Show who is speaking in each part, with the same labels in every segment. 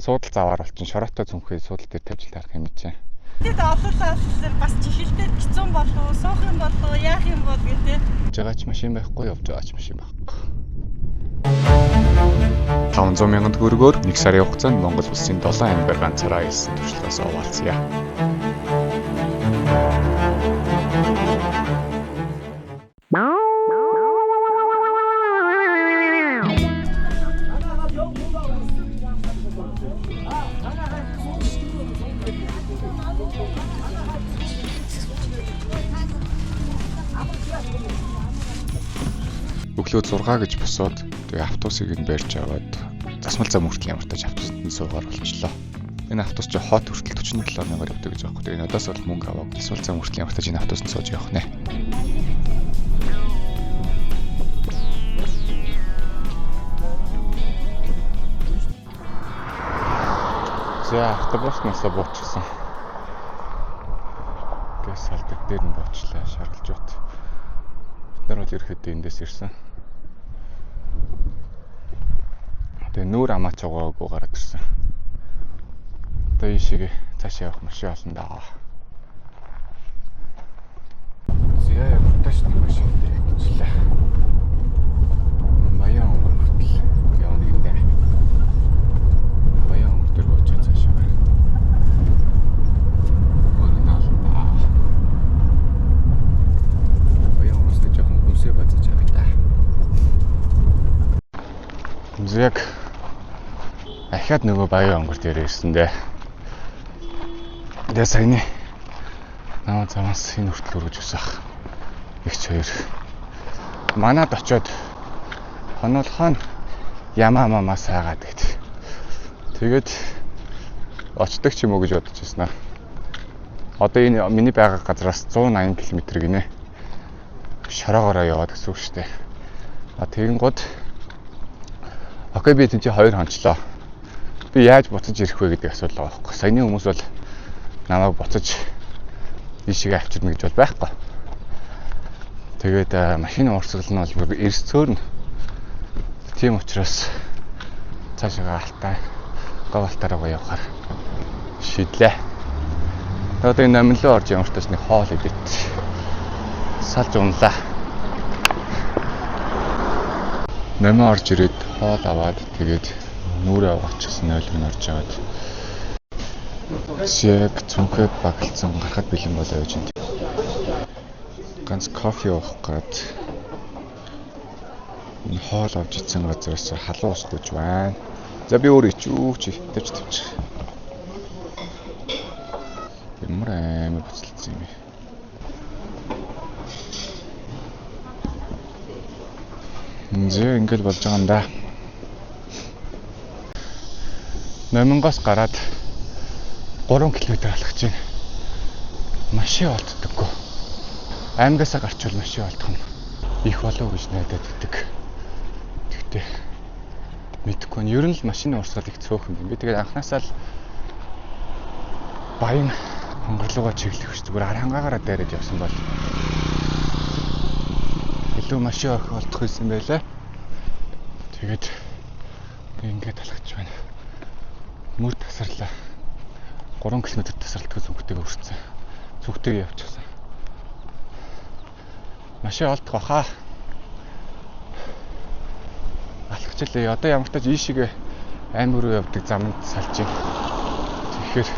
Speaker 1: Суудал заваар болчин шороотой цүнхээ суудал дээр тавьж тарах юм чинь.
Speaker 2: Тэд олоолаа бас чихэлтэй хэцүү болов уу, суух юм болов уу, яах юм бол гэдэг.
Speaker 1: Явж байгаа ч машин байхгүй, явж байгаа ч машин байхгүй. 500 мянган төгрөгөөр 1 сарын хугацаанд Монгол улсын 7 аймгаар ганцаараа аялсан туршлагаас хуваалцъя. Өглөө 6 гэж босоод тэгээ автобусыг нь барьж аваад засмал зам хүртэл ямар тач автобусанд нь суугаар болчлоо. Энэ автобус чи хот хүртэл 47 мянгаар явдаг гэж байгаа байхгүй. Тэгээ надаас бол мөнгө аваад засмал зам хүртэл ямар тач энэ автобусанд сууж явах нэ. За автобуснасаа буучихсан. Тэгээ салдаг дээр нь буучлаа шаргалжуут. Бид нар бол ерөөхдөө эндээс ирсэн. Тэгээ нүүр амаач угаагүй гараад ирсэн. Одоо ийшээгээ цаашаа явах машин олно даа. За явташ нэг машин дээр хэвчлээ. Баян онгор хүртэл явна гинэ. Баян онгор дээр буучаад цаашаа гарна. Өөр нь олно даа. Баян онгоос нэг жоохон хүнсээ базаж авъя та. Яг ахаад нөгөө баян онгор дээр ирсэн дээ. Тэгээ саяны намаа замаас энэ хүртэл өргөж өсөх. Игч хоёр. Манад очиод хонолхон ямаа мамаа саагаад гэд. Тэгээд очдог ч юм уу гэж бодож байсан аа. Одоо энэ миний байгаа газраас 180 км гинэ. Шороогоороо яваад гэсэн үг шүү дээ. А тэгэн гот окей би тийч 2 хончлоо. Би яаж буцаж ирэх вэ гэдэг асуудал байгаа байхгүй. Саяны хүмүүс бол намайг буцаж ийшээ авчирна гэж бол байхгүй. Тэгээд машины урсгал нь бол бүр эрс цөөрнө. Тийм учраас цаашаа алтаа гов алтаараа явахаар шийдлээ. Одоо энэ номин руу орж ямар ч тач нэг хоол идэт салж унлаа. Номин орж ирээд хоол аваад тэгээд нүрээ угаачихсан 0 нь орж аваад яг цүнхээ багалцсан гарахад бэлэн болоо гэж байна. Ганц кофе уух гээд энэ хоол авч ицсэн газараас халуун ус гүйж байна. За би өөр ичүү чи тавьж тавьчих. Ямар амар буцалцсан юм бэ? Зэ ингэж болж байгаа юм да. Номингоос гараад 3 км алхаж байна. Машин олддоггүй. Аймгаасаа гарчвал машин олдох нь их болов гэж найдаад байдаг. Тэгтээ мэдэхгүй нь ер нь л машины урсгал их цөөхөн юм. Би тэгээд анханасаа л баян хонголоогоо чиглэх биш зүгээр арангаагаараа дайраад явсан бол илүү машин орох олдох байсан байлаа. Тэгээд ингээд алхаж байна. Мөр тасарлаа. 3 км тасралтгүй зүгтэйг өрцсөн. Зүгтэйг явчихсан. Машин олдох баха. Алхачлаа. Одоо ямар ч тач ийшээгээ аймаг руу явдаг замд салж байна. Тэгэхээр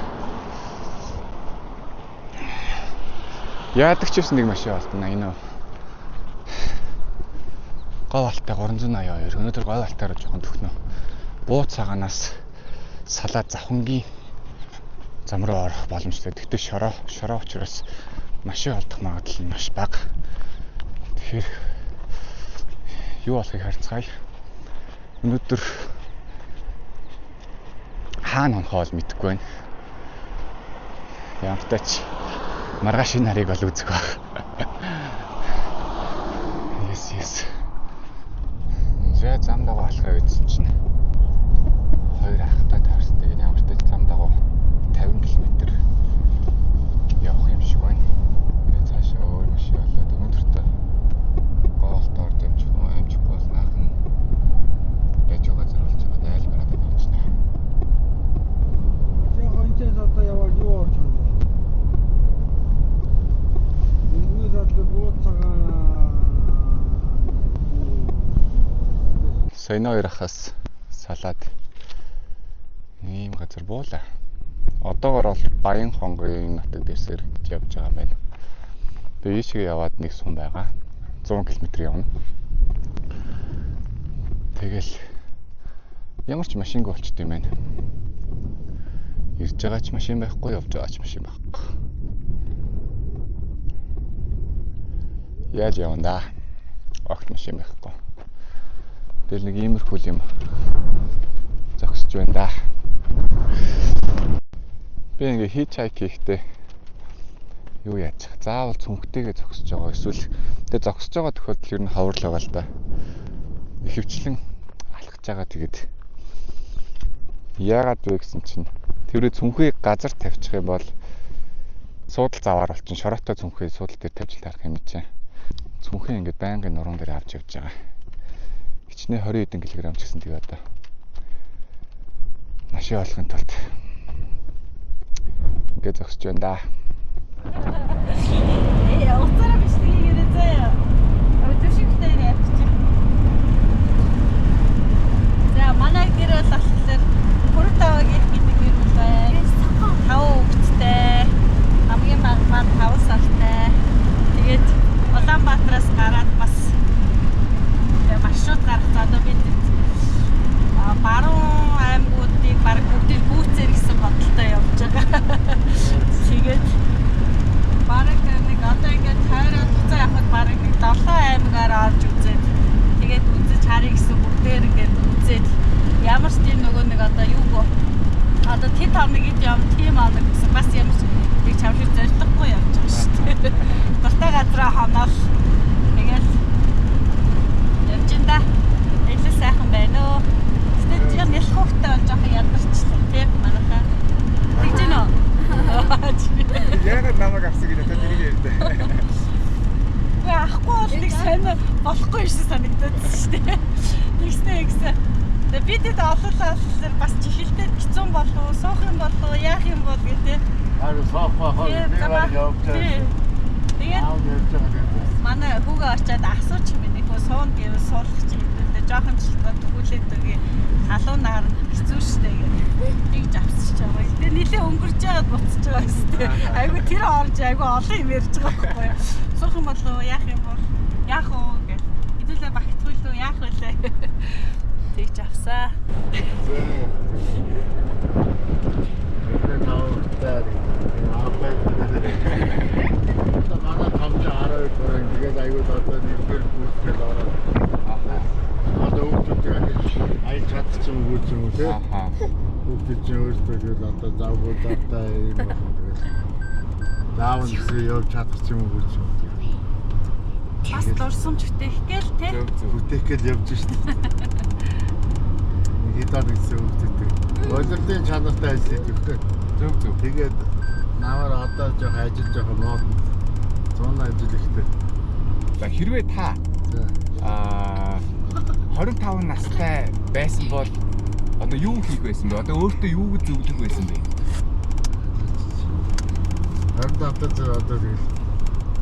Speaker 1: яадаг ч гэсэн нэг машин олдно энэ. Гов алтай 382. Өнөөдөр гов алтаараа жоохон төхнө. Буу цагаанаас салаа завхангийн зам руу орох боломжтой. Гэхдээ шороо учраас машин олдох магадлал нь маш бага. Тэгэхээр юу болохыг харцгаая. Өнөөдөр хаана хонхоо бол мэдэхгүй байна. Ямар тач маргааш энэ нарыг бол үзэх байх. Yes yes. За зам дагуу алхаа гэсэн чинь хоёр ахтай таарсан. Тэгээд ямар тач зам дагуу 50 км явах юм шиг байна. Тэгээд цаашаа өөр машин болоод өнөөдөртөө гоолт орж амжих уу, амжихгүй бол наахан байж байгаа газар болж байгаа. Айл бараад явчихна. Сая энэ хоёр ахаас салаад ийм газар буулаа. Одоогор бол Баян-Хонгорын нутаг дэвсгэр гэж явж байгаа юм байна. Тэгээ ийшээ яваад нэг сум байгаа. 100 км явна. Тэгэл ямар ч машингүй болчт юм байна. Ирж байгаа ч машин байхгүй, явж байгаа ч машин байхгүй. Яаж явна да? Огт машин байхгүй. Тэгэл нэг иймэрхүү юм зогсож байна да. Би ингээ hitchhike хийхдээ юу яаж чах? Заавал цүнхтэйгээ зогсож байгаа. Эсвэл тэгээ зогсож байгаа тохиолдол ер нь ховор л байгаа л да. Ихэвчлэн алхаж байгаа тэгээд яагаад вэ гэсэн чинь тэрээ цүнхийг газар тавьчих юм бол суудал заваар болчин шороотой цүнхийг суудал дээр тавьж л харах юм чинь. Цүнхээ ингээд байнгын нуруунд дээр авч явж байгаа. Хичнээн 20 хэдэн килограмм ч гэсэн тэгээ одоо машин олохын тулд ингээд зогсож байна да.
Speaker 2: Уцаараа бичлэг хийгээрэй заяа. Өдөршигтэй явчих. За манай гэр бол болохоор Хурд-Даваагийн гэдэг гэр бүл байна. 5 хүүхэдтэй. Хамгийн бага маань 5 сартай. Тэгээд Улаанбаатараас гараад бас маршрут гаргах за одоо бид баруун аймагуудыг баг бүгдийг гүйцээр гэсэн бодолтой явж байгаа. Тэгээд бараг нэг одоо ингээд тойроод буцаа явхад бараг нэг 7 аймагаар орж үзээд тэгээд үзэж харъя гэсэн бүгдээр ингээд үзээд ямар ч тийм нөгөө нэг одоо юугүй одоо тэд хоног ид юм тийм хоног гэсэн бас ямар ч нэг чам шиг зориггүй явж байгаа шүү дээ. Дуртай газраа хоноол тэгэл явж ин да. Илүү сайхан байна өө. Тэгтээ чи нялх хүүхдтэй бол жоохон ядарчлаа тийм манайхаа. Тэгж гэнэ үү?
Speaker 1: Яагаад намайг авсан гэж одоо тэрийг ярьдаа.
Speaker 2: Үгүй ахгүй бол нэг сайн болохгүй юм шиг санагдаад шүү дээ. Тэгснэ гэсэн. Тэгээ бид хэд олоолаа болохоор бас чихэлтэй хэцүү болов уу, суух юм болов уу, яах юм бол гэдэг.
Speaker 3: Аа суух байх
Speaker 2: Тийм,
Speaker 3: нэг
Speaker 2: замаа.
Speaker 3: явж байгаа.
Speaker 2: Тийм. Тэгээд
Speaker 3: Аав явж байгаа гэдэг.
Speaker 2: манай хүүгээ очиад асууч миний хөө суун гэвэл суулгах чи хэдүүлээ жоохон чилдгаа тгүүлээд өгье. Халуун нар хэцүү шттэ гэдэг. Тэгж авсч байгаа. Тэгээ нилээ өнгөрч байгаад буцаж байгаа юм шүү дээ. Айгу тэр орж айгу олон юм ярьж байгаа байхгүй юу. Суух юм болов уу, яах юм бол яах уу гэх. Хэдүүлээ багтах үлээ яах вүлээ. Тэгж авсаа.
Speaker 3: Тэр тавтай. Аа байна. Манай томч 12 хүрэн тэгээд аюул одоо нэгдүгээр бүсгээл ороод. Одоо хүүхдүүдийг аяж чадчих юм уу юм уу те. Хүүхдүүд чинь өөрсдөө тэгэл одоо завгүй завтай юм байна тэгэл. Заав нь гэсэн явж чадчих юм уу юм.
Speaker 2: Бас дурсамж бүтээх гээл те.
Speaker 3: Бүтээх гээл явж штэ. Нэг хитаад гэсэн хүүхдүүдтэй. Улирлын чанартай ажил хийдэг хөө.
Speaker 1: Зөв зөв.
Speaker 3: Тэгээд намар одоо жоох ажил жоох мод. 100 ажил ихтэй.
Speaker 1: За хэрвээ та аа 25 настай байсан бол одоо юу хийх байсан бэ? Одоо өөртөө юу гэж зөвлөх байсан бэ?
Speaker 3: 25 таа одоо тэгэл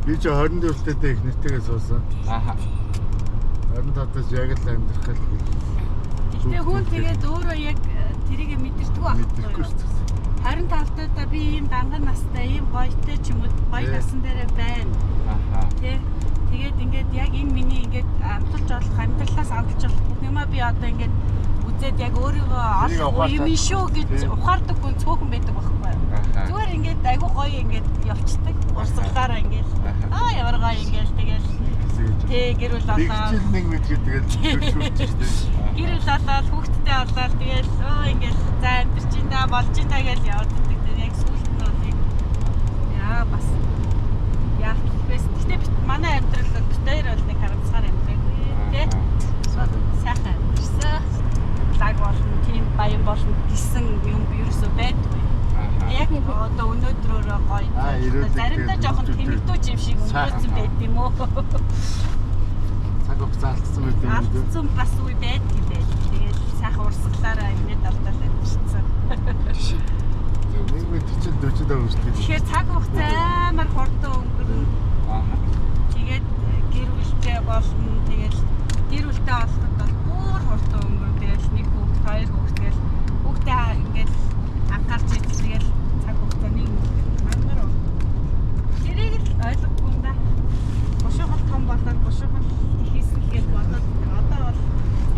Speaker 3: би чи 24 таа их нэртэйгээ суусан.
Speaker 1: Ааха.
Speaker 3: 25 таас яг л амьдрах гэл
Speaker 2: Гэтэ хүн тэгээд өөрөө яг тэрийг мэдэрдэг
Speaker 3: мэдэхгүй
Speaker 2: байхгүй юу?
Speaker 3: шүү дээ.
Speaker 2: 25 таа би ийм данган настай, ийм гоётой ч юм уу гоё насан дээрээ байна.
Speaker 1: Ааха.
Speaker 2: Тэ. Тэгээд ингээд яг энэ миний ингээд амталж болох амьдралаас амталж болох бүх юмаа би одоо ингээд үзээд яг өөрийгөө
Speaker 3: Тэрийг
Speaker 2: олох
Speaker 3: ухаарч
Speaker 2: юм шүү гэж
Speaker 3: Тийм.
Speaker 2: ухаардаг хүн цөөхөн байдаг байхгүй юу?
Speaker 1: Ааха.
Speaker 2: Зүгээр ингээд айгу гоё ингээд явцдаг. Урсгалаараа ингээд аа ямар гоё ингээд тэгэл тэ гэр бүл
Speaker 3: Нэг
Speaker 2: болоод
Speaker 3: жил нэг мэдгээд тэгэл шүрч шүү дээ.
Speaker 2: гэр бүл болоод хүүхэдтэй болоод тэгэл өө ингээд за амьдарч ин да болж ин да гэж яваад байдаг. Тэгээд яг сүүлд нь бол яг яа бас яах байсан. Гэтэ манай амьдрал бол бит хоёр бол нэг харамсгаар амьдраагүй тий. Сайхан амьдарсан. Лаг болно, тийм баян болно гэсэн юм ерөөсөө байдгүй. Яг одоо өнөөдрөөрөө гоё.
Speaker 3: Аа, ирүүлэг
Speaker 2: Заримдаа
Speaker 3: тэгээд
Speaker 2: жоохон
Speaker 3: хүүхдүүд
Speaker 2: тэмэгдүүч юм шиг өнгөрөөсөн
Speaker 3: Сайхан.
Speaker 2: байт юм уу?
Speaker 3: Цаг хугацаа алдсан байт юм дээ.
Speaker 2: Алдсан бас үе байд юм байл. Тэгээд сайхан урсгалаараа юмнээ далдал амьдэрсэн.
Speaker 3: Нэг мэд чинь 45 шүү дээ.
Speaker 2: Тэгэхээр цаг хугацаа амар хурдан өнгөрнө.
Speaker 1: Ааха.
Speaker 2: Тэгээд гэр бүлтэй болно. Тэгээд гэр бүлтэй болоход бол бүр хурдан хурдан өнгөрөв. Тэгэл нэг хүүхд, хоёр хүүхд тэгэл хүүхдээ ингээл анхаарч идэл тэгэл цаг хугацаа нэг мангар. Тэрийг л ойлгохгүй юм да. Бушуухан том болоод бушуухан хийсэн гэж бодоод одоо бол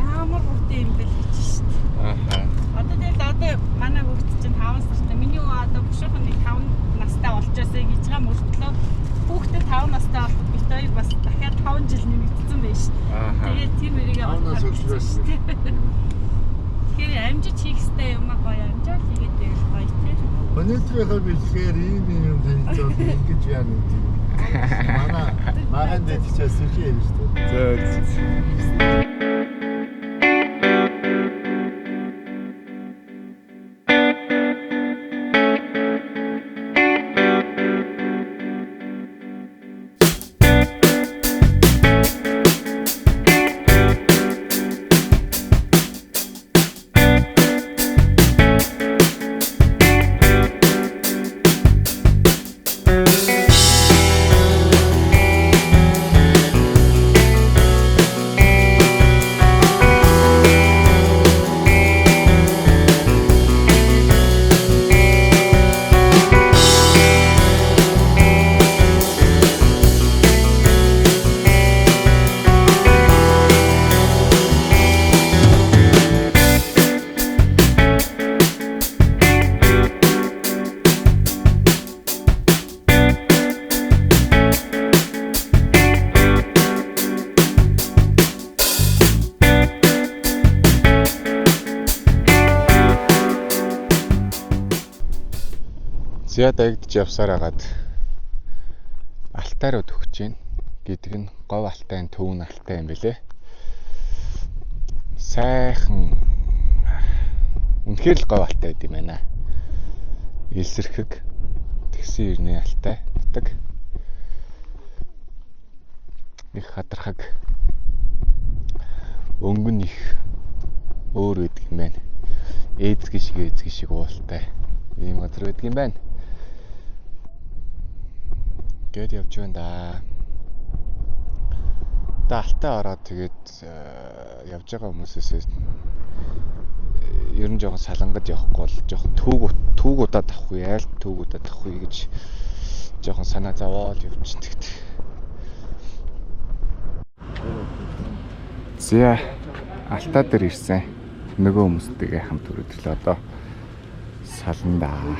Speaker 2: ямар хурдан юм бэ гэж шít.
Speaker 1: Аха.
Speaker 2: Одоо тэгэл одоо манай хүүхд чинь 5 сартай. Миний өө одоо бушуухан нэг 5 настай болчихосоо гэж байгаа мөртлөө хүүхдээ 5 настай болоход бит хоёр бас дахиад 5 жил нэмэгдсэн байж шít. Тэгээд тэр мэрийгээ
Speaker 3: Тавнаас өглөөс.
Speaker 2: Тэгэхээр амжиж хийх ёстой юм а гоё амжаал хийгээд байвал гоё тий.
Speaker 3: Өнөөдрийнхөө бичлэгээр ийм юм танилцуул ингэж яа нэг тийм. Манай магаан дэд чаас сүши юм шүү дээ.
Speaker 1: Зөө. Зя дагдж явсаар агаад Алтай руу төгсөж гин гэдэг нь Говь Алтайн төв нь Алтай юм бэлээ. Сайхан үнэхээр л Говь Алтай байд юм байна. Илсэрхэг тэгсэн ирнэ Алтай нутаг. Их хадрахаг өнгөн их өөр байдаг юм байна. Ээзги шиг уултай ийм газар байдаг юм байна. Гээд явж байна да. Одоо Алтай ороод тэгээд явж байгаа хүмүүсээс ер нь жоохон салангад явахгүй бол жоохон түүг удаад авахгүй, айл түүг удаад авахгүй гэж жоохон санаа зовоол явчихдаг. За Алтай дээр ирсэн. Нөгөө хүмүүстэйгээ хамт өрөөдлөө одоо саландаа.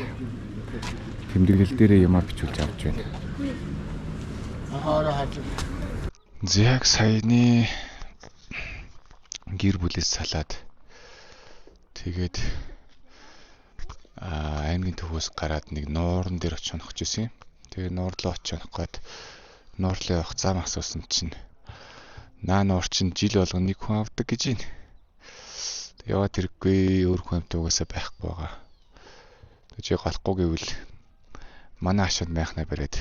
Speaker 1: Тэмдэглэл дээрээ юмаа бичүүлж авч байна. Зяг саяны гэр бүлээс салаад тэгээд аймгийн төвөөс гараад нэг нууран дээр очиж онох гэсэн юм. Тэгээд нуур руу очиж онох гээд нуур руу явах зам асуусан чинь наа нуур чинь жил болгон нэг хүн авдаг гэж байна. Яваад хэрэггүй өөр хүн амт угаасаа байхгүй байгаа. Тэг чи голохгүй гэвэл манай хашаад майхнаа бариад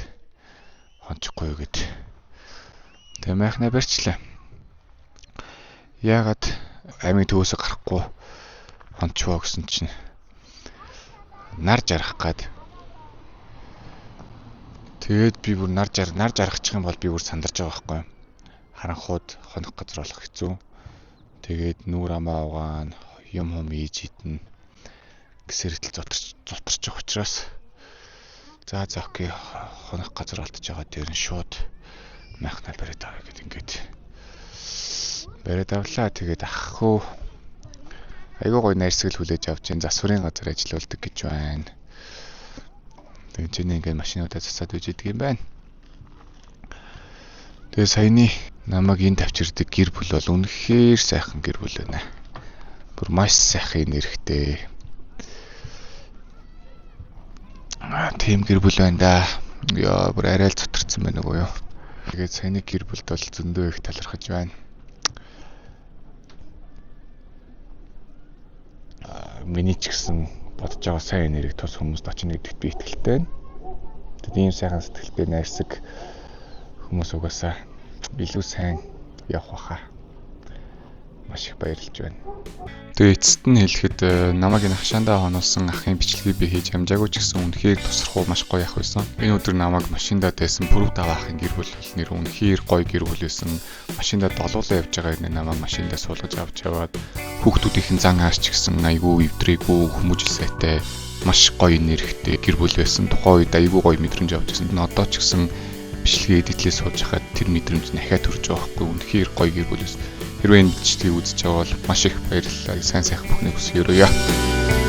Speaker 1: хончихгүй юу гэд. Тэгээ майхнаа барьчлаа. Яагаад аймгийн төвөөсөө гарахгүй хончвоо гэсэн чинь нар жаргах гад. Тэгээд би бүр нар жаргачих юм бол би бүр сандарч байгаа байхгүй юу. Харанхууд хонох газар олох хэцүү. Тэгээд нүүр амаа угаан юм хум ийж идэн гэсэр итэл зутарчих учраас за окей хонох газар олдож байгаа дээр нь шууд майхнаа бариад авъя гэд ингээд бариад авлаа. Тэгээд ах хөө айгүй гоё найрсгал хүлээж авч энэ засварын газар ажиллаулдаг гэж байна. Тэгээд чиний ингээд машинуудаа засаад үж идэг юм байна. Тэгээд саяны намайг энд авчирдаг гэр бүл бол үнэхээр сайхан гэр бүл байна. Бүр маш сайхан нэрхтэй. Тийм гэр бүл байна да. Яа бүр арай л зутарсан байна уу юу. Тэгээд саяны гэр бүлд бол зөндөө их талархаж байна. Миний ч гэсэн бодож байгаа сайн нэрийг тус хүмүүст очино гэдэгт би итгэлтэй байна. Тэгээд ийм сайхан сэтгэлтэй найрсаг хүмүүс угаасаа илүү сайн явах байхаа Маш их баярлж байна. Тэгээ эцэст нь хэлэхэд намайг энэ хашаандаа хонуулсан ахын бичлэгийг би хийж амжаагүй ч гэсэн үнэхээр тусрахуу маш гоё ах байсан. Энэ өдөр намайг машиндаа дайсан Пүрэв Даваа ахын гэр бүл бол нэр үнэхээр гоё гэр бүл байсан. Машиндаа долуулаа явж байгаа юм намайг машиндаа суулгаж авч яваад хүүхдүүдийнхэн зан аарч гисэн айгүй эвдрээгүй, хүмүүжил сайтай, маш гоё нэрхтэй гэр бүл байсан. Тухайн үед айгүй гоё мэдрэмж авч байсан. Одоо ч гэсэн бичлэгээ edit лээ сууж хахад тэр мэдрэмж нь ахиад төрж байгаа байхгүй, үнэхээр гоё гэр бүл байсан. Хэрвээ энэ бичлэгийг үзэж байгаа бол маш их баярлалаа. Сайн сайхан бүхнийг хүсье.